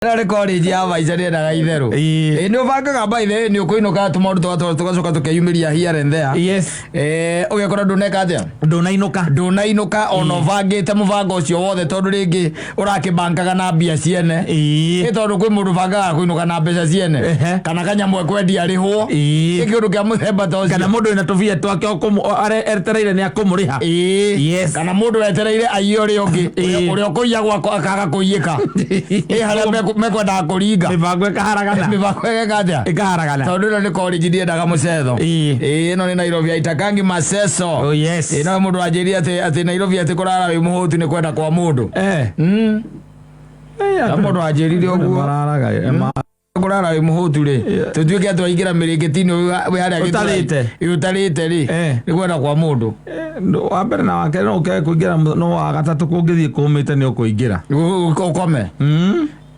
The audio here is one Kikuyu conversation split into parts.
Ĩno nĩ college ya maica ndĩendaga itherũ. Ĩĩ. Ĩĩ, nĩ ũbangaga by the way nĩ ũkũinũka tũmaũndũ tũgatwara tũgacoka tũkeyumĩria here and there. Eh, ũgekora ndũneka atĩa? Ndũnainũka. Ndũnainũka ona ũbangĩte mũbango ũcio wothe tondũ rĩngĩ ũrakĩbangaga na mbia ciene. Ĩ tondũ kwĩ mũndũ ũbangaga kũinũka na mbeca ciene kana kanyamũ ekwendia arĩhwo. Ĩ kĩũndũ kĩa mũthemba ta ũcio. Kana mũndũ wĩna tũbia twake etereire nĩ akũmũrĩha. Ĩĩ. Kana mũndũ wetereire aiye ũrĩa ũngĩ. Ũrĩa ũkũiya gwakwa akaga kũiyĩka. Ĩ harĩa mekwendaga kũringa. Mĩbango ĩkaharagana. Mĩbango ĩgeka atĩa? Ĩkaharagana. Tondũ ĩno nĩ college ndiendaga mũcetho. Ĩĩ ĩno nĩ Nairobi haitakangi maceco. Oh, yes. Ĩĩ no mũndũ wanjĩrire atĩ Nairobi atĩ kũrara wĩ mũhũtu nĩ kwenda kwa mũndũ. Na mũndũ wanjĩrire ũguo. Mararaga. Kũrara wĩ mũhũtu rĩ, tũtuĩke atĩ waingĩra mĩrĩngĩti-inĩ wĩ harĩa Gĩthũrai. Ũtarĩte. Ĩ, ũtarĩte rĩ, nĩ kwenda kwa mũndũ. Wa mbere na wa kerĩ no ũkage kũingĩra no wa gatatũ kũngĩthiĩ kũmĩte nĩ ũkũingĩra. Ũkome.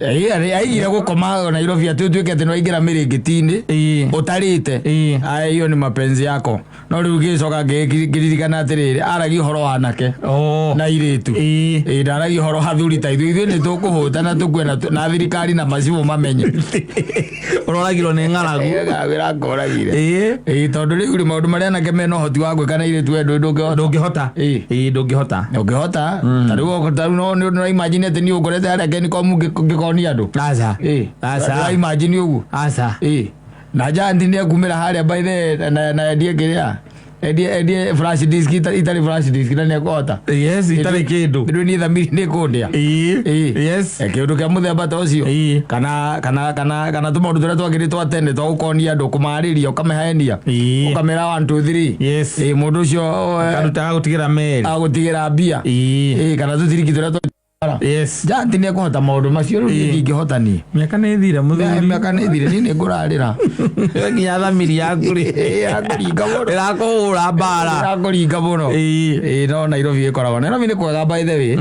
Ĩ, aigire gũkoma Nairobi atĩ ũtuĩke atĩ nĩ waingĩra mĩrĩngĩti-inĩ ũtarĩte. Aya, hiyo ni mapenzi yako. No rĩu ngĩcoka ngĩririkana atĩrĩrĩ, aragia ũhoro wa anake na airĩtu. Ĩĩ, ndaragia ũhoro wa athuri ta ithuĩ. Ithuĩ nĩ tũkũhũta na tũkue na thirikari na macibũ mamenye. Ũroragirwo nĩ ng'aragu. Ng'aragu ĩrakũragire. Ĩĩ, tondũ rĩu rĩ, maũndũ marĩa anake mena ũhoti wa gwĩka na airĩtu we ndũĩ ndũngĩhota. Ndũngĩhota. Ĩĩ, ndũngĩhota. Ndũngĩhota. Ta rĩu ta rĩu no nĩ imagine atĩ niĩ ũngorete harĩa Kencom ngĩkonia andũ. Aca. Ĩĩ. Aca. Ndũra imagine ũguo. Aca. Ĩĩ. Na giant nĩ ekumĩra harĩa by the na endie kĩrĩa endie flash disk itarĩ flash disk na nĩ ekũhota. Yes, itarĩ kĩndũ. Rĩu niĩ thamiri nĩ kũndĩa. Ĩĩ. Yes. Kĩũndũ kĩa mũthemba ta ũcio. Ĩĩ. Kana tũmaũndũ tũrĩa twakĩrĩ twa tene twa gũkonia andũ kũmarĩria ũkamahenia. Ĩĩ. Ũkamera 1 2 3. Yes. Ĩĩ, mũndũ ũcio Karuta agagũtigĩra merĩ. Agũtigĩra mbia. Ĩĩ. Ĩĩ, kana tũtiriki tũrĩa twa Yes. Giant nĩ ekũhota maũndũ macio rĩu niĩ ndingĩhota niĩ. Mĩaka nĩ ĩthire mũthuri. Mĩaka nĩ ĩthire niĩ nĩ ngũrarĩra. Nginya thamiri yaku rĩ. Ĩrakũringa mũno. Ĩrakũhũra mbara. Ĩrakũringa mũno. Ĩĩ. Ĩĩ no Nairobi ĩkoragwo. Nairobi nĩ kwega by the way.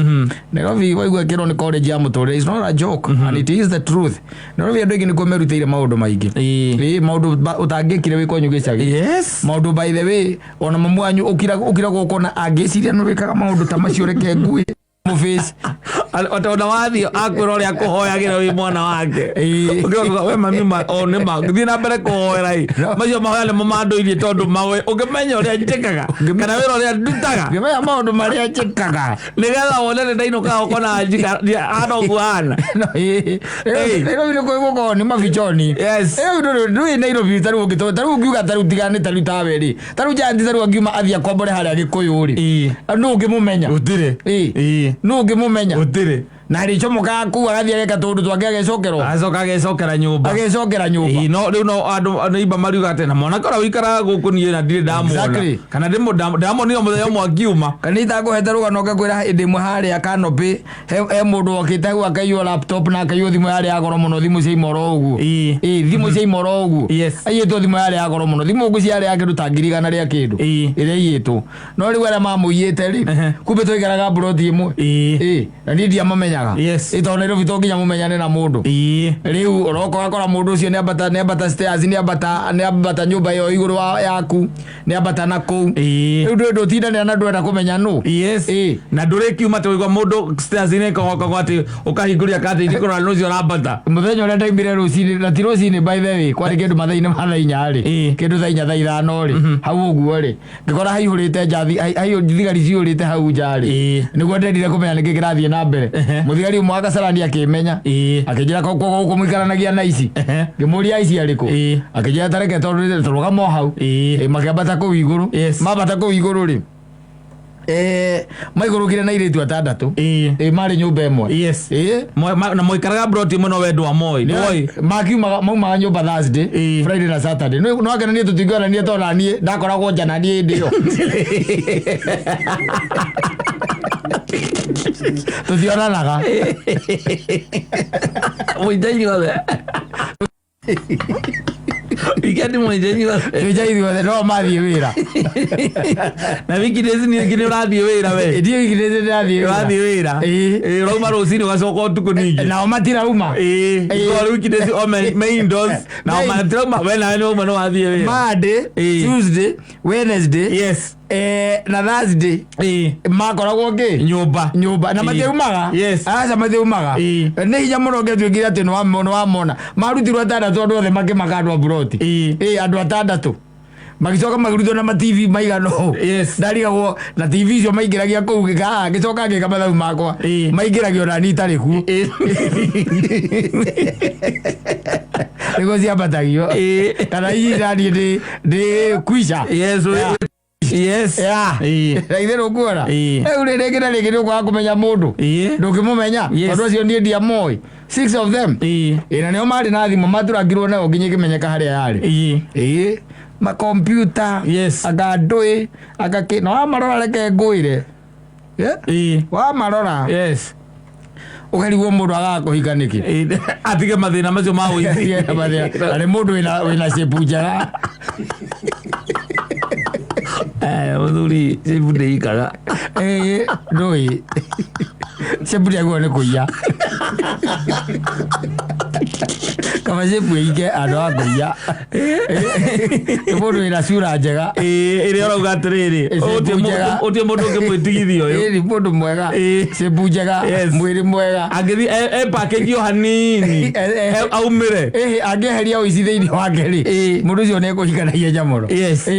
Nairobi waigua ĩkĩrwo nĩ college ya mũtũrĩre. It's not a joke and it is the truth. Nairobi andũ aingĩ nĩkuo merutĩire maũndũ maingĩ. Ĩĩ. Ĩĩ maũndũ ũtangĩkire wĩ kwanyu gĩcagi. Yes. Maũndũ by the way ona mamu wanyu ũkiragwo ũkona angĩciria nĩ wĩkaga maũndũ ta macio reke ngue. Mũbĩci. Ona wathiĩ akwĩra ũrĩa akũhoyagĩra wĩ mwana wake. Ĩĩ. Ũngĩoka we mami ma o nĩ ma thiĩ na mbere kũhoera ĩ. Macio mahoya nĩmo mandũirie tondũ mawe ũngĩmenya ũrĩa njĩkaga kana wĩra ũrĩa ndutaga. Ngĩmenya maũndũ marĩa njĩkaga. Nĩgetha wone nĩ ndainũkaga ũkona hana ũguo hana. No, ĩĩ. Ĩĩ. Nairobi nĩ kwĩ nĩ mabichoni. Yes. Nairobi ndũrĩ Nairobi tarĩu ũngĩtũ tarĩu ũngiuga tarĩu tigane tarĩu tawe rĩ. Tarĩu Giant tarĩu angiuma athiĩ akombore harĩa Gĩkũyũ rĩ. Ĩĩ. Nũ ũngĩmũmenya? Gũtirĩ. Ĩĩ. Ĩĩ. Nũ ũngĩmũmenya? Gũtirĩ. Na arĩcomokaga kũu agathiĩ ageka tũũndũ twake agecokerwo. Agacoka agecokera nyũmba. Agecokera nyũmba. Ĩĩ, no rĩu no andũ nĩimba mariuga atĩ na mwanake ũrĩa ũikaraga gũkũ niĩ na ndirĩ ndamuona. Exactly. Kana ndamuonire mũthenya ũmwe akiuma. Kana itakũhete rũgano ngakwĩra hĩndĩ ĩmwe harĩa Canopy he mũndũ wokĩte hau akaiywo laptop na akaiywo thimũ yarĩ ya goro mũno thimũ cia imoro ũguo. Ĩĩ. Ĩĩ, thimũ cia imoro ũguo. Yes. Aiyĩtwo thimũ yarĩ ya goro mũno. Thimũ ũguo ciarĩ ya kĩndũ ta 100,000 rĩa kĩndũ. Ĩĩ. Ĩrĩa aiyĩtwo. No rĩu arĩa mamũiyĩte rĩ, kumbe twaikaraga mburoti ĩmwe. Ĩĩ. Ĩĩ, na niĩ ndiamamenyaga. Yes. Ĩĩ, tondũ Nairobi to nginya mũmenyane na mũndũ. Ĩĩ. Rĩu ũroka ũgakora mũndũ ũcio nĩambata stairs, nĩambata nyũmba ĩyo igũrũ yaku, nĩambata na kũu. Ĩĩ. Rĩu ndũĩ ndũtindanĩra na ndwenda kũmenya nũ. Yes. Ĩĩ. Na ndũrĩkiuma atĩ waigua mũndũ stairs-inĩ kogokogo atĩ ũkahingũria curtain kũrora nũ ũcio ũrambata. Mũthenya ũrĩa ndaumire rũcinĩ, na ti rũcinĩ by the way, kwarĩ kĩndũ mathaa-inĩ ma thaa inya rĩ, Ĩĩ. kĩndũ thaa inya thaa ithano rĩ, hau ũguo rĩ, ngĩkora haihũrĩte nja thigari cihũrĩte hau nja rĩ. Ĩĩ. Nĩguo ndendire kũmenya nĩkĩ kĩrathiĩ na mbere. Mũthigari ũmwe wa Kasarani akĩmenya. Ĩĩ. Akĩnjĩra koguo gũkũ mũikaranagia na ici. Ngĩmũria ici arĩkũ. Ĩĩ. Akĩnjĩra ta reke tondũ tũrũgama o hau. Ĩĩ. Ĩĩ, makĩambata kũu igũrũ. Yes. Mambata kũu igũrũ rĩ, maikũrũkire na airĩtu atandatũ. Ĩĩ. Ĩĩ, marĩ nyũmba ĩmwe. Yes. Ĩĩ. Na moikaraga broti ĩmwe no we ndwamoĩ. Ndwoĩ. Makiumaga maumaga nyũmba Thursday, Ĩĩ. Friday na Saturday. No akena niĩ tũtingĩonania tondũ na niĩ ndakoragwo nja na niĩ hĩndĩ ĩyo. Tũtionanaga. Mũinja inyuothe. Weekend mũinja inyuothe. Tũinja ithuothe no mathiĩ wĩra. Na weekdays ningĩ nĩ ũrathiĩ wĩra we. Ndiĩ weekdays ndĩrathiĩ wĩra. Ũrathiĩ wĩra. Ĩĩ. Ĩĩ, ũrauma rũcinĩ ũgacoka ũtukũ ningĩ. Nao matirauma. Ĩĩ. Ĩĩ. Ĩĩ. Weekdays o me indoors. Nao matirauma we nawe nĩ wauma nĩ wathiĩ wĩra. Monday, Ĩĩ. Tuesday, Wednesday, Yes. Na Thursday makoragwo ngĩ Nyũmba. Nyũmba na matiaumaga. Aca, matiaumaga. Nĩ hinya mũno ũngĩatuĩkire atĩ nĩwamona marutirwo atandatũ, andũ othe makĩmaka, andũ a buroti. Andũ atandatũ magĩcoka makĩrutwo na ma TV maigana ũũ. Ndarigagwo na TV icio maingĩragia kũu, ngĩcoka ngĩka mathabu makwa, maingĩragio nani itarĩ kuo nĩguo ciambatagio, kana hihi naniĩ ndĩ kwica. Na ithe rũkuona rĩu rĩ, rĩngĩ na rĩngĩ nĩ ũkwaga kũmenya mũndũ, ndũngĩmũmenya, tondũ acio niĩ ndiamoĩ, six of them. Na nĩo marĩ na thimũ maturangirwo nayo nginya ĩkĩmenyeka harĩa yarĩ. Makompiuta, anga ndũĩ anga kĩ, na wamarora, reke ngwĩre. Wamarora, ũkarigwo mũndũ agaga kũhika nĩkĩ. Atige mathĩna macio ma ũici. Na nĩ mũndũ wĩna shape njega. Mũthuri, cibu ndĩikaga. Ndũĩ shape ndĩagĩrĩirwo nĩ kũiya, kaba shape ĩike andũ a kũiya. Nĩ mũndũ wĩna cura njega. Ĩrĩa ũrauga atĩrĩrĩ, Shape njega. ũtie mũndũ ũngĩmwĩtigithia ũyũ. Nĩ mũndũ mwega, shape njega, mwĩrĩ mwega. Angĩthiĩ e package o hanini, aumĩre. Angĩeheria ũici thĩinĩ wake rĩ, mũndũ ũcio nĩ ekũhika na ihenya mũno.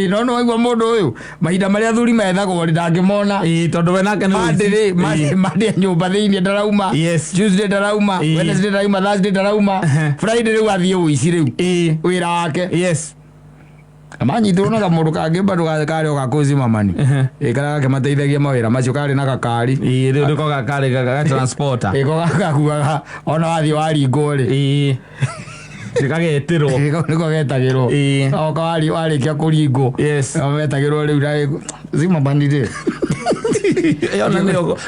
No nĩ waigua mũndũ ũyũ, mahinda marĩa athuri methagwo rĩ, ndangĩmona. Tondũ we nake nĩ Monday ũici. rĩ, Monday nyũmba thĩinĩ ndarauma, Tuesday ndarauma, Wednesday ndarauma, Thursday ndarauma, Friday rĩu athiĩ ũici rĩu, wĩra wake. Manyitirwo na kamũndũ kangĩ bado karĩ o gakũzimamani, karĩa gakĩmateithagia mawĩra macio, karĩ na gakari. Rĩu nĩko gakarĩ ga transporter. Ko gakuaga ona wathiĩ waringwo rĩ. Nĩkagetĩrwo. Nĩko getagĩrwo. Oka warĩkia kũringwo, metagĩrwo rĩu na zimamani rĩ.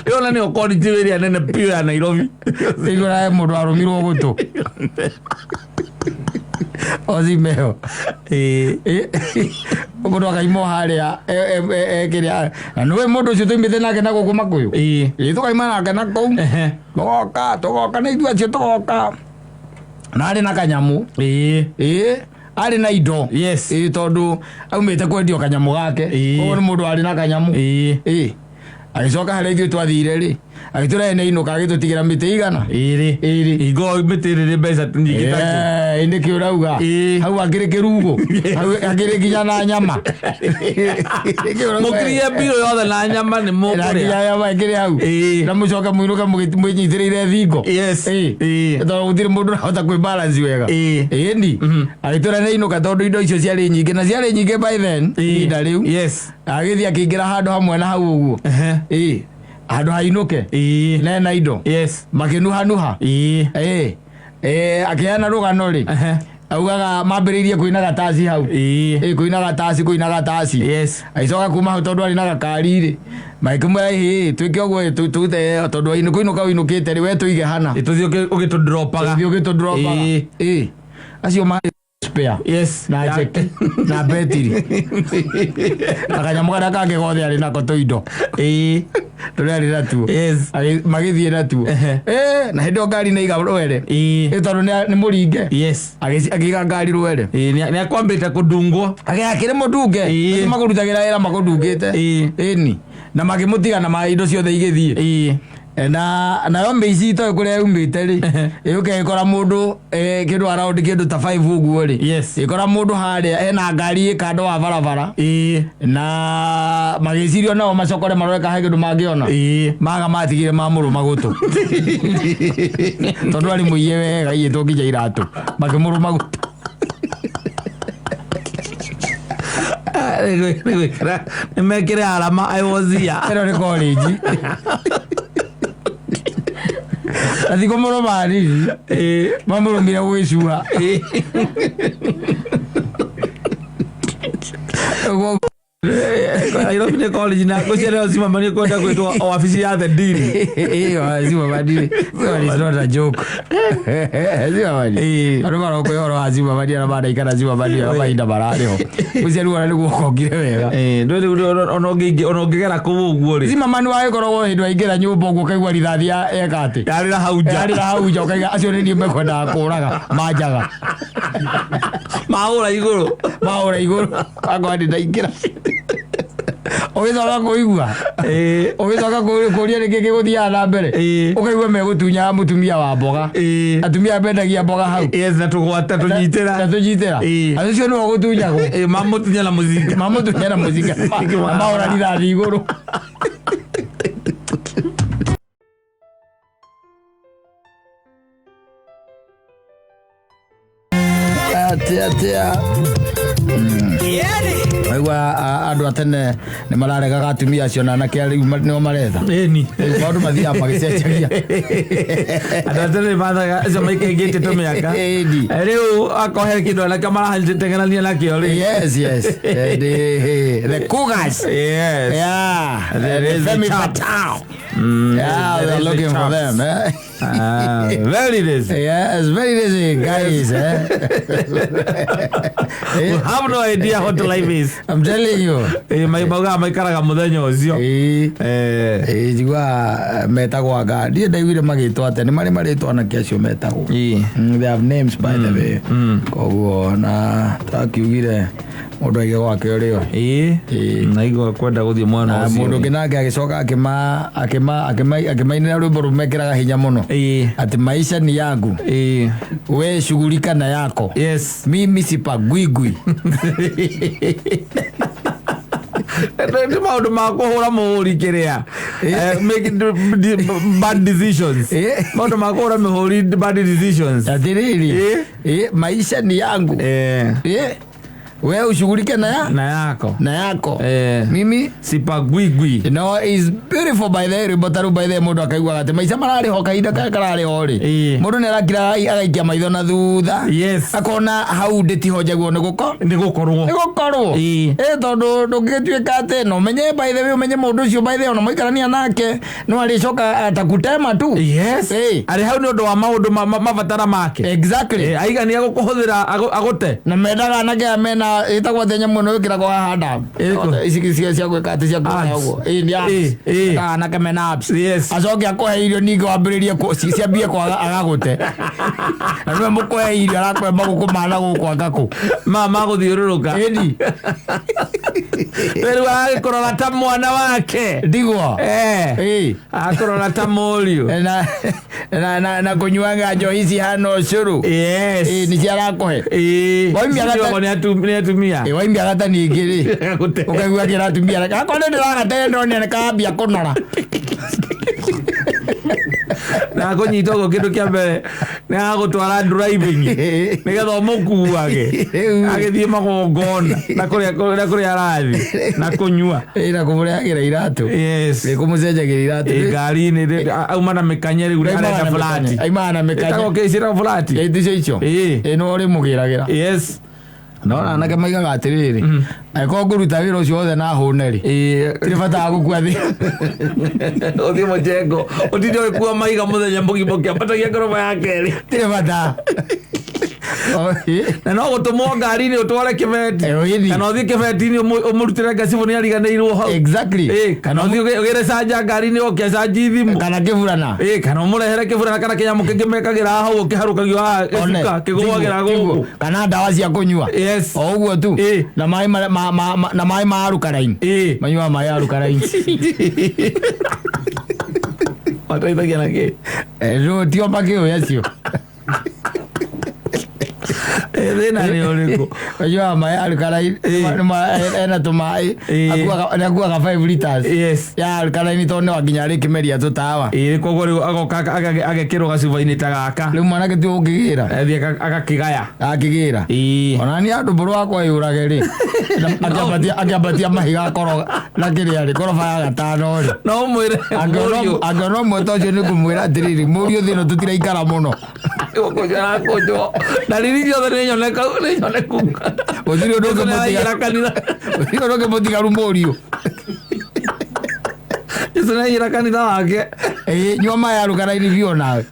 Ĩyo na nĩyo quality ĩrĩa nene biũ ya Nairobi. Igua nawe mũndũ arũmirwo gũtũ ozimeo, mũndũ akaimwo harĩa kĩrĩa, na nĩwe mũndũ ũcio tũimĩte nake na gũkũ Makũyũ. Tũkaima nake na kũu, tũgoka na ithuĩ acio, tũgoka na arĩ na kanyamũ. Arĩ na indo. Tondũ aumĩte kwendio kanyamũ gake. Koguo nĩ mũndũ arĩ na kanyamũ. Agĩcoka harĩa ithuĩ twathire rĩ, agĩtwĩra ye nĩ ainũka, agĩtũtigĩra mĩtĩ igana. Ĩrĩ. Ĩrĩ. Hingo mĩtĩ ĩrĩ nĩ mbeca nyingĩ takĩ. Nĩkĩ ũrauga? Hau akĩrĩ kĩrugo, hau akĩrĩ nginya na nyama. Nĩkĩ ũrauga? Mũkirie mbirũ yothe na nyama nĩ Na mũkũrĩa. nginya nyama ĩkĩrĩ hau, na mũcoke mũinũke mwĩnyitĩrĩire thingo. Tondũ gũtirĩ mũndũ ũrahota kwĩ balance wega. Ĩni agĩtwĩra nĩ ainũka, tondũ indo icio ciarĩ nyingĩ, na ciarĩ nyingĩ by then, ihinda rĩu. Agĩthiĩ akĩingĩra handũ hamwe na hau ũguo, handũ hainũke nena indo, makĩnuhanuha. Akĩheana rũgano rĩ, augaga mambĩrĩirie kũina gataci hau. Kũina gataci, kũina gataci. Agĩcoka kuma hau, tondũ arĩ na gakari rĩ, magĩkĩmwĩra, ĩhĩ, twĩke ũguo, tũrute, tondũ kũinũka ũinũkĩte rĩ, we tũige hana. Tũthiĩ ũgĩtũdropaga. Tũthiĩ ũgĩtũdropaga. Acio marĩ spare na jeki na betiri na kanyamũ karĩa kangĩ gothe arĩ nako, tũindo tũrĩa arĩ natuo. Magĩthiĩ natuo. Na hĩndĩ ĩyo ngari nĩ iga rwere. Tondũ nĩ mũringe. Akĩiga ngari rwere. Nĩ akwambĩte kũndungwo. Akĩrĩ mũndunge. Acio makũrutagĩra wĩra makũndungĩte. Ĩni na makĩmũtiga na ma indo ciothe igĩthiĩ. Na nayo mĩici itoĩ kũrĩa yumĩte rĩ, ĩũke ĩkora mũndũ, kĩndũ around kĩndũ ta 5 ũguo rĩ, ĩkora mũndũ harĩa ena ngari ĩ kando wa barabara, na magĩcirio nao macokore marore kana he kĩndũ mangĩona. Maga matigire mamũrũma gũtũ, tondũ arĩ mũiye wega, aiyĩtwo nginya iratũ, makĩmũrũma gũtũ. Nĩ mekĩre arama I was here. Ĩno nĩ college na thikũ mũrũma nini, mamũrũmire gwĩcua. Ũguo. Nairobi nĩ college na ngũciarĩro cimamani kwenda gwĩtwo wabici ya the dean. Ĩyo Zimmerman, Zimmerman is not a joke. Zimmerman. Andũ maroka ũhoro wa Zimmerman, arĩa manaikara Zimmerman ĩyo mahinda mararĩ ho. Mũciari wona nĩguo ũkongire wega. Ndũĩ ona ũngĩgera kũu ũguo rĩ. Zimmerman wagĩkoragwo hĩndĩ waingĩra nyũmba ũguo ũkaigua rithathi eka atĩ. Yarĩra hau nja. Yarĩra hau nja, ũkaiga acio nĩ niĩ mekwendaga kũraga manjaga. Mahũra igũrũ. Mahũra igũrũ. Akwa ndĩ ndaingĩra. Ũgĩcoka kũigua, ũgĩcoka kũria nĩkĩ gĩgũthiaga na mbere, ũkaigua megũtunyaga mũtumia wa mboga, atumia mendagia mboga hau. Yes, na tũgwata tũnyitĩra. Na tũnyitĩra. Acio nĩo gũtunyagwo. Mamũtunya na mũcinga. Mamũtunya na mũcinga na mahũra rithathi igũrũ. Atia atia. Aigua andũ a tene nĩ mararegaga atumia acio na anake arĩa rĩu nĩo maretha. Ĩni. Rĩu maũndũ mathiaga magĩcenjagia. Andũ a tene mathaga acio maikaingĩte tũmĩaka. Ĩni. Rĩu akorwo he kĩndũ anake maratengerania nakĩo rĩ. Yes. The cougars. Yes. Yeah. There The is the Femme chaps. Fatale. Yeah, there they're is the looking for chaps. them. Eh? Ah, very lazy. Yeah, it's very lazy, guys. Eh? We have no idea what life is. I'm telling you. Maugaga maikaraga mũthenya ũcio. Njigua metagwo anga ndiĩ ndaiguire magĩtwo atĩa, nĩ marĩ marĩtwa anake acio metagwo. They have names, by the way. Koguo na twakiugire mũndũ aige gwake ũrĩo. Naigua kwenda gũthiĩ mwena Na ũcio. mũndũ ũngĩ nake agĩcoka akĩma akĩma akĩma akĩmainĩra rwĩmbo rũmekĩraga hinya mũno, atĩ maisha ni yangu, we shughulika na yako, mimi sipagwigwi. Nĩ maũndũ ma kũhũra mũhũri kĩrĩa. Make bad decisions. Maũndũ ma kũhũra mĩhũri, bad decisions. Atĩrĩrĩ, maisha ni yangu, we ushughulike na ya Na yako. Na yako, mimi sipagwigwi. No, is beautiful, by the way, rwĩmbo ta rũu, by the way, mũndũ akaiguaga atĩ maica mararĩ ho kahinda karĩa kararĩ ho rĩ, mũndũ nĩ arakira agaikia maitho na thutha, akona hau ndĩtiho njagwo nĩ gũko Nĩ gũkorwo. Nĩ gũkorwo. Tondũ ndũngĩgĩtuĩka atĩ no ũmenye, by the way, ũmenye mũndũ ũcio, by the way, ona mũikarania nake no arĩcoka atakutema tu. Arĩ hau nĩ ũndũ wa maũndũ mabatara make. Aigania gũkũhũthĩra agũte. Na mendaga anake aya mena ĩtagwo atĩa nyamũ ĩno ĩkĩragwo haha nda? Ĩrĩkũ? Ici cia gwĩka atĩ cia kuoya Abs. ũguo. Nĩ abs. Mendaga anake mena abs. Acoke akũhe irio, ningĩ wambĩrĩrie ciambie kwaga agagũte, na nĩwe mũkũhe irio arakũhe magũkũ mana gũkũ angakũ. Ma magũthiũrũrũka. Ĩni. Rĩu agĩkũrora ta mwana wake. Ndigwo. Akũrora ta mũriũ. Na kũnyuaga njohi cihana ũcũrũ. Nĩ cio arakũhe. Waumia Ciongo nĩ atumia. Waimbia gata ningĩ rĩ, Agũte. ũkaigua kĩratumia akorwo nĩ ndĩragatee ndonire nĩ kambia kũnora. Na akũnyita ũguo, kĩndũ kĩa mbere nĩ agũtwara driving nĩgetha ũmũkuage agĩthiĩ magongona na kũrĩa arathiĩ na kũnyua. Na kũmũrehagĩra iratũ. Ĩ, kũmũcenjagĩra iratũ. Ngari-inĩ auma na mĩkanye, rĩu arenda flat. Aimaga na mĩkanye. Ĩtagwo kĩ? Ciĩtagwo flat. Ĩ, ticio icio. Ĩ, no ũrĩmũgĩragĩra. No anake maigaga atĩrĩrĩ, angĩkorwo ngũruta wĩra ũcio wothe na hũne rĩ, tirĩ bata wa gũkua thĩ. Ũthiĩ mũjengo ũtinde ũgĩkua mahiga mũthenya mũgima ũkĩambatagia ngoroba ya kerĩ. Tirĩ bata. Oh, ĩ. Na no gũtũmwo ngari-inĩ ũtware kĩbeti, Ĩni. kana ũthiĩ kĩbeti-inĩ ũmũrutĩre ngacibũ nĩ ariganĩirwo hau. Kana ũthiĩ ũgĩre canja ngari-inĩ ũkĩcanji thimũ. Kana kĩburana. Kana ũmũrehere kĩburana kana kĩnyamũ kĩngĩ mekagĩra hau ũkĩharũkagio haha One, gĩcuka kĩgũagĩra tiguo, gũkũ. tiguo. Kana ndawa cia kũnyua. O ũguo tu. Na maĩ na maĩ ma alkaline. Manyuaga maĩ alkaline. Mateithagia na kĩ? Rĩu tio makĩũĩ acio. Thĩna nĩ ũrĩkũ? Manyuaga maĩ alkaline. Ena tũmaĩ. Nĩ akuaga 5 liters ya alkaline tondũ nĩ nginya arĩkĩmeria tũtawa. Koguo rĩu agoka agekĩrwo gacuba-inĩ ta gaka. Rĩu mwanake tiwe ũngĩgĩra. Athiĩ agakĩgaya. Akĩgĩra. Ona ni andũ mbũrũ wakwa yũrage rĩ, akĩambatia mahiga akoroga na kĩrĩa rĩ, koroba ya gatano rĩ. No ũmwĩre mũriũ. Angĩona ũmwe ta ũcio nĩ ngũmwĩra atĩrĩrĩ, mũriũ, thĩ ĩno tũtiraikara mũno. Gũkũnjwo arakũnjwo, dalili ciothe nĩ nyoneku, nĩ nyoneku. Gũtirĩ ũndũ Jesu nĩ ũngĩmũtiga. araingĩra kanitha. Gũtirĩ ũndũ ũngĩmũtigaru mũriũ. Jesu nĩ araingĩra kanitha wake. Ĩ, nyua maĩ alkaline biũ nawe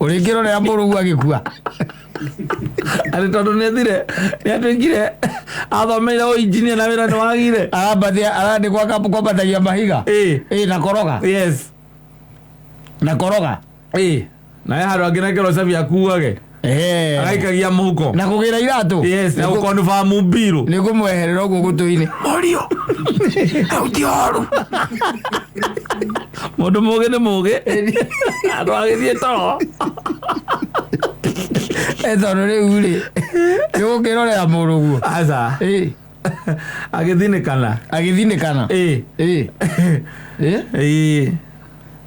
ũrĩkĩrorera mũrũgu agĩkua. Atĩ tondũ nĩ athire, nĩ atuĩkire athomeire ũinjinia na wĩra nĩ wagire. Arambatia arandĩ kwambatagia mahiga. Ĩ, na koroga. Na koroga. Na he handũ angĩnekerwo cabi akuage. Agaikagia mũhuko. Na kũgĩra iratũ. Yes, na gũkonfamu mbiru. Nĩ kũmweherera ũguo gũtũ-inĩ. Mũriũ, hau ti horu. Mũndũ mũgĩ nĩ mũgĩ. Andũ agĩthiĩ toro. Tondũ rĩu rĩ, nĩ gũkĩrorera mũrũguo. Aca. Agĩthinĩkana. Agĩthinĩkana.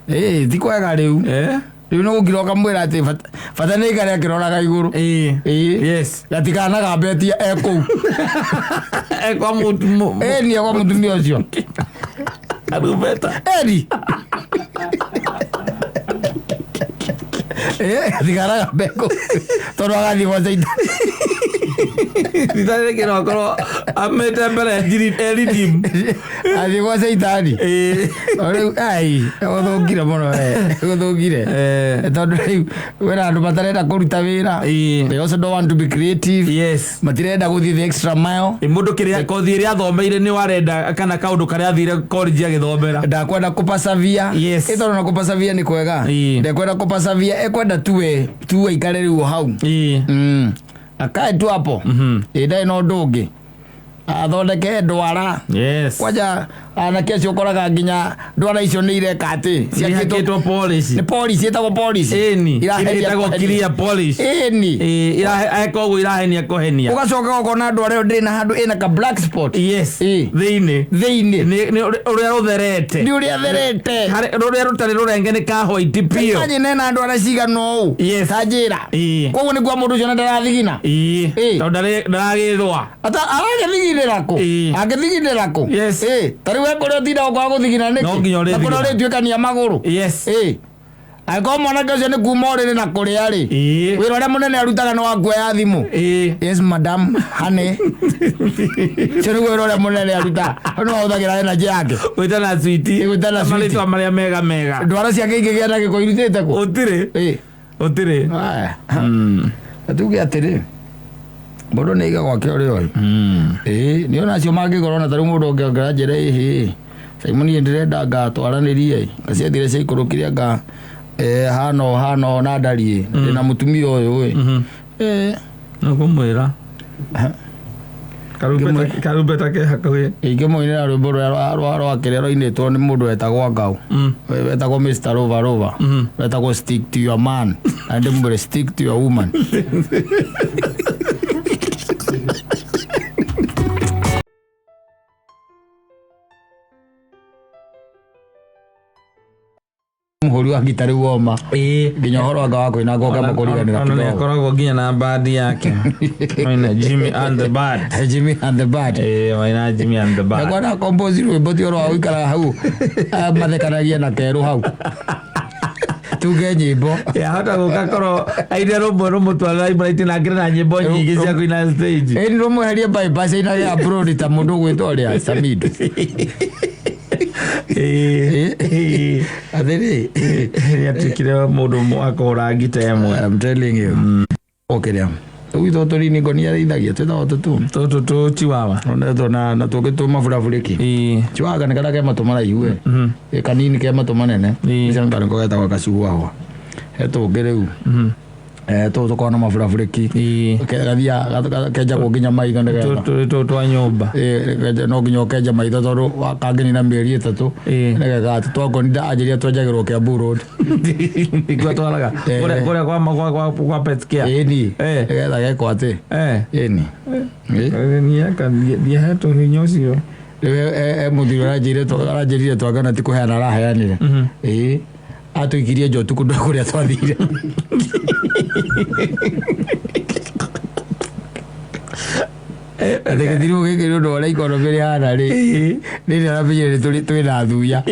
Ĩ, ti kwega rĩu. Rĩu nĩ gũkira ũkamwĩra atĩ bata nĩ aikare akĩroraga igũrũ. Yes. Gatikanagambetie e kũu. E kwa mũtu. Ĩ, kwa mũtumia ũcio. Karumbeta. Eni. Gatikanagambe kũu. Tondũ agathiĩ gwa Caitani. Thitarĩ kĩno akorwo amĩte mbere eridim. Athiĩ gwa Caitani. Rĩu ai, gũthũkire mũno we. Gũthũkire. Tondũ rĩu kwĩna andũ matarenda kũruta wĩra. They also don't want to be creative. Yes. Matirenda gũthiĩ the extra mile. Mũndũ kĩrĩa kothi ĩrĩa athomeire nĩ warenda kana kaũndũ karĩa athire college agĩthomera. Ndakwenda kũpasavia. Yes. Ĩ tondũ na kũpasavia nĩ kwega. Ndekwenda kũpasavia, ekwenda tuwe tuwe ikare rĩu hau. Akae tu hapo. Ĩ ndarĩ na ũndũ ũngĩ. Athondeke ndwara. Yes. Kwanja anake acio ũkoraga nginya ndwara icio nĩ ireka atĩ Ciakĩtwo polish. Nĩ polish, ĩtagwo polish. Ĩni. Irahenia Ĩtagwo kũhenia. clear polish. Ĩni. Ĩreka ũguo irahenia kũhenia. Ũgacoka ũkona ndwara ĩyo ndĩrĩ na handũ ĩna ka black spot. Yes. Thĩinĩ. Thĩinĩ. Nĩ ũrĩa rũtherete. Nĩ ũrĩa therete. Rũrĩa rũtarĩ rũrenge nĩ ka white piũ. Imagine ena ndwara cigana ũũ. Yes. Ta njĩra. Koguo nĩguo mũndũ ũcio na ndarathigina. Tondũ ndaragĩthwa. Aragĩthiginĩra kũ? Angĩthiginĩra kũ? Yes. Ta rĩu we kũrĩa ũtindaga kwaga gũthigina nĩkĩ? No nginya Na kũrĩa ũrĩthigina. ũrĩtuĩkania magũrũ. Yes. Angĩkorwo mwanake ũcio nĩ kuma ũrĩrĩ na kũrĩa rĩ. Wĩra ũrĩa mũnene arutaga nĩ wa kuoya thimũ. Yes madam, honey. Ũcio nĩguo wĩra ũrĩa mũnene arutaga. Hau nĩho ahũthagĩra energy yake. Gwĩtana sweet. Gwĩtana sweet. Marĩtwa marĩa mega mega. Ndwara ciake ingĩgĩa na gĩko irutĩte kũ? Ũtirĩ. Ũtirĩ. Tuge atĩrĩ, mũndũ nĩ aiga gwake ũrĩa oĩ. Ĩĩ, nĩ ona acio mangĩkorwo na tarĩu mũndũ ũngĩongera njĩra ĩhĩ. Simon niĩ ndĩrenda ngatwaranĩrie ngaciathire ciaikũrũkire anga hana ũũ, hana ũũ na ndariĩ. Ndĩna mũtumia ũyũ ĩ. No kũmwĩra. Karumbeta ke hakuhĩ. Ingĩmũinĩra rwĩmbo rũrĩa rwa kĩrĩa rwainĩtwo nĩ mũndũ wetagwo Ngau. Wetagwo Mr. Rover Rover. Wetagwo Stick to your man. Na ndĩmwĩre stick to your woman. Mũhũri wa ngita rĩu woma. Nginya ũhoro wanga wa kũina ngoka mũkũriganĩra Ona nĩ kidogo. akoragwo nginya na bandi yake. Maina Jimmy and the Band. Jimmy and the Band. Maina Jimmy and the Band. Yakwa na compose rwĩmbo ti ũhoro wa gũikara hau mathekanagia na kerũ hau. Tuge nyĩmbo. Yahota gũka korwo aine rũmwe rũmũtwarĩra Imraiti na akĩrĩ na nyĩmbo nyingĩ cia kũina stage. Ĩni rũmweherie bypass ainage abroad ta mũndũ ũgwĩtwo ũrĩa Samido. Atĩrĩ. Nĩatuĩkire mũndũ wa kũhũra ngita ĩmwe. I'm telling you. Okĩrĩa. Rĩu ithuĩ tũrini ngo nĩarĩithagia twĩtagwo tũtũ. Tũtũ tũ chiwawa. Onetwo na tũngĩ tũ maburabũrĩki. Chiwawa nĩ karĩa ke matũ maraihu we. Kanini ke matũ manene. Icio nĩ nĩko getagwo gacuahwa. He tũngĩ rĩu. Tũtũ tũkoragwo na maburabũrĩki. Gathiaga kenjagwo nginya maitho nĩgetha. Tũtũ twa nyũmba. No nginya ũkenja maitho tondũ kangĩnina mĩeri 3. Nĩgetha twangoni anjĩria twenjagĩrwo Kiambu Road. Nĩkuo twaraga. Kũrĩa kwa pet care. Ĩni. Nĩgetha gekwo atĩ. Ĩni. Ndiahetwo hinya ũcio. Rĩu mũthuri aranjĩrire twangana ti kũheana araheanire. Ĩĩ. Atũikirie nja ũtukũ ndũ kũrĩa twathire. Atĩ gĩthirũ gĩkĩ nĩ ũndũ wa ũrĩa ikonomĩ rĩhana rĩ. Nĩ ndĩramenyire nĩ twĩna thuya.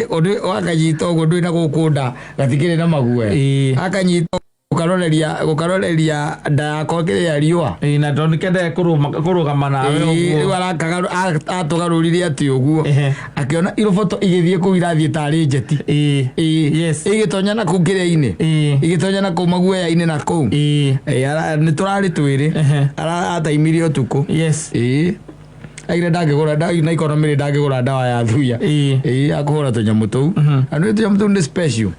Ũndũ wakanyita ũguo ndũrĩ na gũkũ nda gatikĩrĩ na maguoya. Akanyita gũkaroreria nda yakwa kĩrĩa riũa. Na tondũ nĩkendete kũrũgama nawe ũguo. Rĩu atũgarũrire atĩ ũguo. Akĩona iroboto igĩthiĩ kũu irathiĩ tarĩ njeti. Yes. Igĩtonya na kũu kĩrĩa-inĩ. Igĩtonya na kũu maguoya-inĩ na kũu. Nĩ tũrarĩ twĩrĩ. Ataimirie ũtukũ. Yes. Aigire ndangĩgũra na ikonomĩ ndangĩgũra ndawa ya thuya. Akũhũra tũnyamũ tũu. Na nĩ tũnyamũ tũu nĩ special.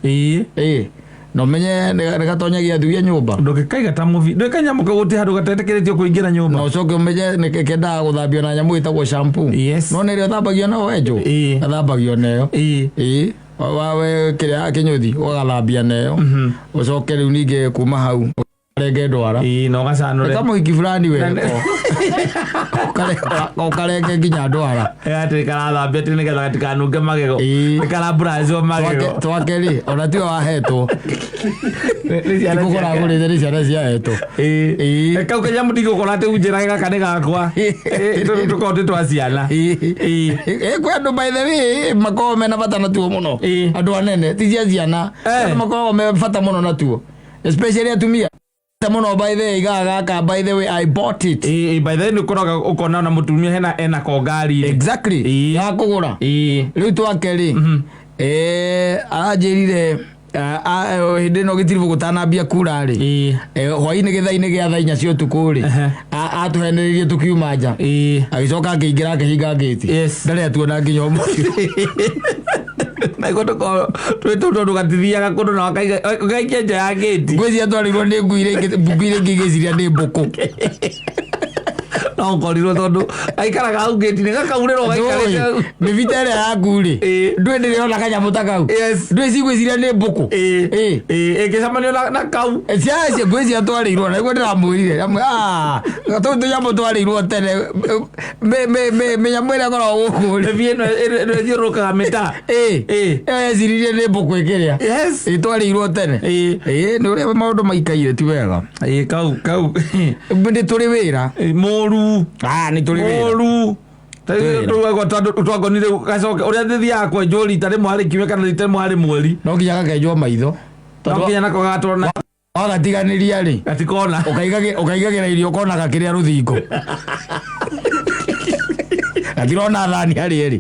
Na ũmenye nĩ gatonyagia thuia nyũmba. Ndũngĩkaiga ta mũbi, ndũkanyamũ kau gũtirĩ handũ gatetĩkĩrĩtio kũingĩra Na nyũmba. ũcoke ũmenye nĩ kendaga gũthambio na nyamũ ĩtagwo shampoo. Yes. No nĩ ĩrĩa ũthambagio nayo wenjwo. Ĩĩ. Gathambagio nayo. Ĩĩ. Ĩĩ. Wawe kĩrĩa kĩnyũthi ũgagathambia nayo. Ũcoke rĩu ningĩ kuma hau ũkarenge ndwara. Ĩĩ, na ũgacanũre. Ka mũhiki fulani we. Ũkarenge nginya ndwara. Atĩ karathambia atĩ nĩgetha gatikanunge magego. Ĩĩ. Nĩ karamburancwo magego. Twake rĩ, ona tiwe wahetwo. Nĩ ciana Ti kũgũra ciake. agũrĩte, nĩ ciana ciahetwo. Ĩĩ. Ĩĩ. Kau kanyamũ ndigũkora atĩ unjĩrage gaka nĩ gakwa. Ĩĩ, tũtũ tũkoragwo twĩ twa ciana. Ĩĩ. Ĩĩ. Ĩĩ, kwĩ andũ by the way makoragwo mena bata natuo mũno. Ĩĩ. Andũ anene ti cia ciana. Eh. Andũ makoragwo me bata mũno natuo, especially atumia. Bata mũno by the way, igaga gaka, by the way, I bought it. Ĩĩ, by the way nĩ ũkoraga ũkona ona mũtumia hena ena ko ngari. Exactly. Ĩĩ. Ya kũgũra. Ĩĩ. Rĩu twake rĩ, aranjĩrire hĩndĩ ĩno gĩtiribũ gũtanambia kura rĩ, Ĩĩ. Hwainĩ gĩthaa-inĩ gĩa thaa 4 cia ũtukũ rĩ, Ehe. atũhenereirie tũkiuma nja. Ĩĩ. Agĩcoka akĩingĩra akĩhinga ngĩti. Yes. Ndarĩ atuona nginya ũmũthĩ. Na iko tũkorwo twĩ tũu tondũ gatithiaga kũndũ na ũgaikia nja ya gĩti. Ngwĩciria twarirwo nĩ ngui iria ngui iria ingĩ igĩciria nĩ mbũkũ. No ũkorirwo tondũ gaikaraga hau gĩti-inĩ gakaurĩrwo gaikarĩte hau. Mĩbita ĩrĩa yaku rĩ, Ĩĩ. ndwĩ ndĩrĩona kanyamũ ta kau. Yes. Ndwĩ cigwĩciria nĩ mbũkũ. Ĩĩ. Ĩĩ. Ĩĩ, ĩngĩcemanio na kau. Ciacio ngwĩciria twarĩirwo na nĩguo ndĩramwĩrire. Ndamwĩra, "Ah, tũu tũnyamũ twarĩirwo tene, mĩnyamũ ĩrĩa ĩkoragwo gũkũ rĩ." Mĩbi ĩno ĩthiũrũrũkaga mĩtaa. Ĩĩ. Ĩĩ. Ĩyo yeciririe nĩ mbũkũ ĩkĩrĩa. Yes. Ĩĩ, twarĩirwo tene. Ĩĩ. Ĩĩ, nĩ ũrĩa maũndũ maikaire ti wega. Ĩĩ, kau kau. Nĩ tũrĩ wĩra. Ĩĩ, mũru. Ah, nĩ tũrĩ wĩra. Mũru. Wĩra. Twagonire gacoke ũrĩa thithiaga kwenjwo rita rĩmwe harĩ kiumia kana rita rĩmwe harĩ mweri. No nginya gakenjwo maitho. No nginya nako gatwarwo na Wagatiganĩria rĩ, gatikona. Ũkaigagĩra irio ũkona gakĩrĩa rũthingo. Gatirona thani harĩ ĩrĩ.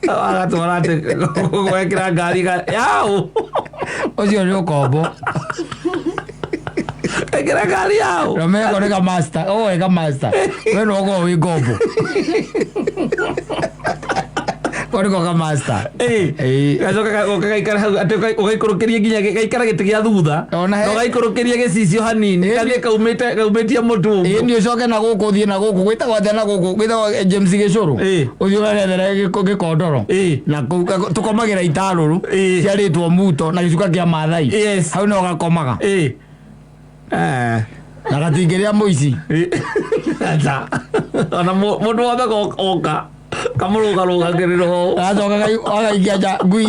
Agatwara atĩ gwekĩra ngari yaũ. Ũcio nĩ ũkombo. Ekĩra ngari yaũ. Na meko nĩ kamaster. Ũĩ kamaster. We no ũkorwo wĩ ngombo. Ko nĩko kamaster. Ĩĩ. Ĩĩ. Gacoka goka gaikara hau atĩ ũgaikũrũkĩria nginya gaikara gĩtĩ gĩa thutha. Ona Na ũgaikũrũkĩria gĩcicio hanini Ĩĩ. gathiĩ kaumĩte gaumĩtie mũtũ Ĩĩ ũguo. nĩ ũcoke na gũkũ ũthiĩ na gũkũ gwĩtagwo atĩa na gũkũ gwĩtagwo James Gĩcũrũ. Ĩĩ. Ũthiĩ ũgarethere gĩkondoro. Ĩĩ. Na kũu tũkomagĩra itarũrũ Ĩĩ. ciarĩtwo muto na gĩcuka kĩa Maathai. Yes. Hau no gakomaga. Ĩĩ. Eh. Na gatingĩrĩa mũici. Ĩĩ. Aca. Ona mũndũ wothe oka kamũrũgarũgagĩrĩra ũũ. Agacoka agaikia nja ngui.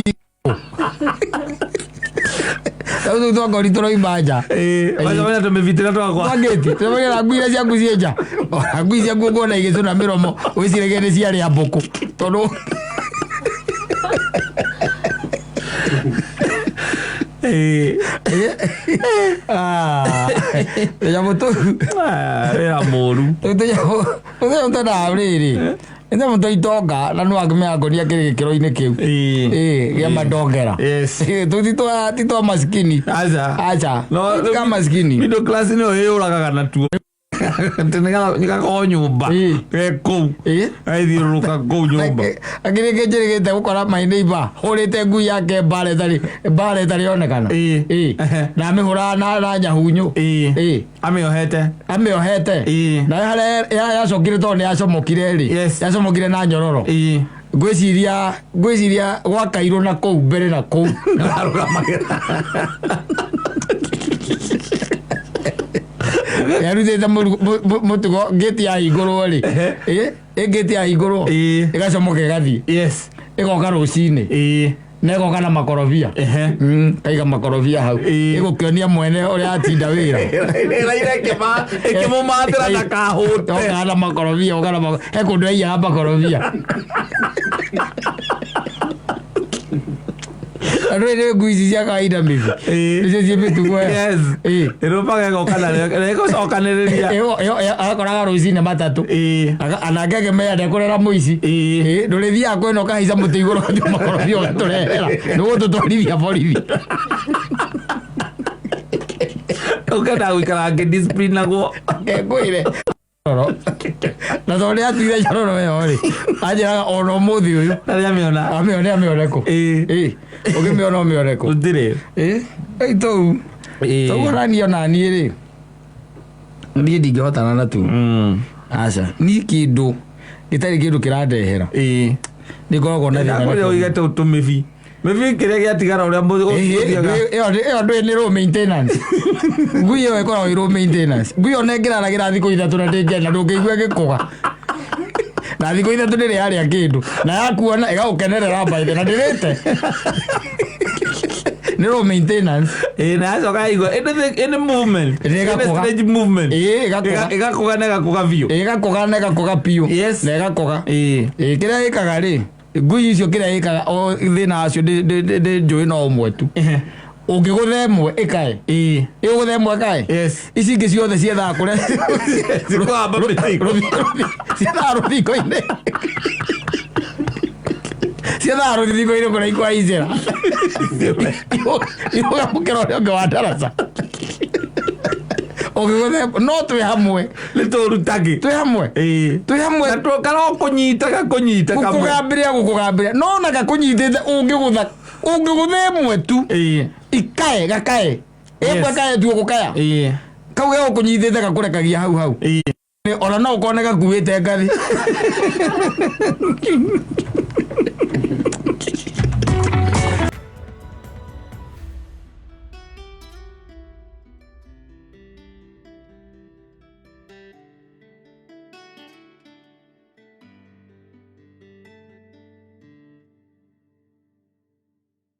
Rĩu tũu twakori tũroima nja. Ĩĩ. Wacemania tũmĩbitĩra twakwa. Twangĩti tũmagĩra ngui iria ciaku ciĩ nja. Ona ngui ciaku ũkuona igĩcũna mĩromo wĩciragie nĩ ciarĩa mbũkũ tondũ Ĩĩ. Ah, tũnyamũ tũu. Ah, wĩra mũru. Tũu tũnyamũ twendaga rĩrĩ nĩ nyamũ twa itonga na nĩ wakĩmenya ngonia kĩrĩ gĩkĩro-inĩ kĩu. Ĩĩ. Ĩĩ, gĩa mandongera. Yes. Ĩĩ, tũu ti twa maskini. Aca. Aca. No, Ti ka maskini. Middle class nĩyo ĩyũragaga natuo. Atĩ nĩgakorwo nyũmba. Ĩĩ. Ge kũu. Ĩĩ. Gaithiũrũrũka kũu nyũmba. Akĩrĩ kĩnjĩrĩgĩte gũkora my neighbor hũrĩte ngui yake mbara ĩtarĩ mbara ĩtarĩ onekana. Ĩĩ. Ĩĩ. Ehe. Na amĩhũraga na nyahunyũ. Ĩĩ. Ĩĩ. Amĩohete. Amĩohete. Ĩĩ. Na harĩa yacokire tondũ nĩ yacomokire rĩ. Yes. Yacomokire na nyororo. Ĩĩ. Ngwĩciria gwakairwo na kũu mbere na kũu. Arũgamagĩra. Yarutĩte mũtugo ngĩti yahingũrwo rĩ. Ehe. Ĩĩ, ngĩti yahingũrwo. Ĩĩ. Ĩgacomoka ĩgathiĩ. Yes. Ĩgoka rũcinĩ. Ĩĩ. Na ĩgoka na makorobia. Ehe. Kaiga makorobia hau. Ĩĩ. Ĩgũkĩonia mwene ũrĩa atinda wĩra. Ĩraire ĩkĩmũmathĩra ndakahũte. Oka na makorobia, oka na he kũndũ aiyaga makorobia. Andũ nĩ ngui ici cia kawaida mĩbi. Ĩĩ. Nĩcio ciĩ mĩtugo ĩyo. Yes. Ĩĩ. Ĩrũmaga ĩgoka na ĩgũcokanĩrĩria. Ĩyo akoraga rũcinĩ matatũ. Ĩĩ. Anake akĩmenya ndekũrera mũici. Ĩĩ. Ĩĩ, ndũrĩthiaga kwĩna ũkahaica mũtĩ igũrũ ũgathiĩ makorobia ũgatũrehera. Nĩgũtũtwarithia borithi. Ũkenda gũikara ngĩdisciplinagwo. Ngwĩre. Nyororo. Na tondũ nĩ atuire nyororo ĩyo rĩ, anjĩraga ona ũmũthĩ ũyũ Na nĩamĩona. amĩone amĩone kũ. Ĩĩ. Ĩĩ, ũngĩmĩona ũmĩone kũ. Gũtirĩ. Ĩĩ, ĩĩ tũu. Ĩĩ. Tũu ona niĩ ona niĩ rĩ, niĩ ndingĩhotana na tu. Aca, niĩ kĩndũ gĩtarĩ kĩndũ kĩrandehera Ĩĩ. nĩ ngoragwo na thĩna. Ndakũrĩa ũige tũu tũmĩbi. Mĩbi kĩrĩa gĩatigara ũrĩa Ĩĩ, ũthiaga. ĩyo ĩyo ndũĩ nĩ road maintenance. Ngui ĩyo ĩkoragwo ĩ road maintenance. Ngui ĩyo nengĩraragĩra thikũ 3 na ndĩngĩenda ndũngĩigua ĩgĩkũga. Na thikũ 3 ndĩrĩ yarĩa kĩndũ na yakuona ĩgagũkenerera mbaithe na ndĩrĩte. Nĩ road maintenance. Ĩĩ, na yacoka yaigua any movement. Ĩĩ, Any ĩgakũga. strange movement. Ĩĩ, ĩgakũga. Ĩgakũga na ĩgakũga biũ. Ĩgakũga na ĩgakũga biũ. Yes. Na ĩgakũga. Ĩĩ. Ĩĩ, kĩrĩa ĩkaga rĩ, ngui icio kĩrĩa ĩkaga o thĩna wacio ndĩ njũĩ no ũmwe tu. Ũngĩgũtha ĩmwe ĩkae. Ĩĩ. Ĩgũtha ĩmwe ĩkae. Yes. Ici ingĩ ciothe ciethaga kũrĩa Cikũhamba mĩtĩ. Ciethaga rũthingo-inĩ. Ciethaga rũthingo-inĩ kũrĩa ikwaicĩra. Irũgamũkĩra ũrĩa ũngĩ wa ndaraca. Ũngĩgũtha no twĩ hamwe. Nĩ tũrutagi. Twĩ hamwe. Ĩĩ. Twĩ hamwe. Na karokũnyita gakũnyita kamwe. Gũkũgambĩrĩra gũkũgambĩrĩra. No ona gakũnyitĩte ũngĩgũtha ũngĩgũtha ĩmwe tu. Ĩĩ. Ikae gakae. Ĩmwe Yes. kae tu ũgũkaya. Ĩĩ. Kau gegũkũnyitĩte gakũrekagia hau hau. Ĩĩ. Ona no ũkone gakuĩte ngathi.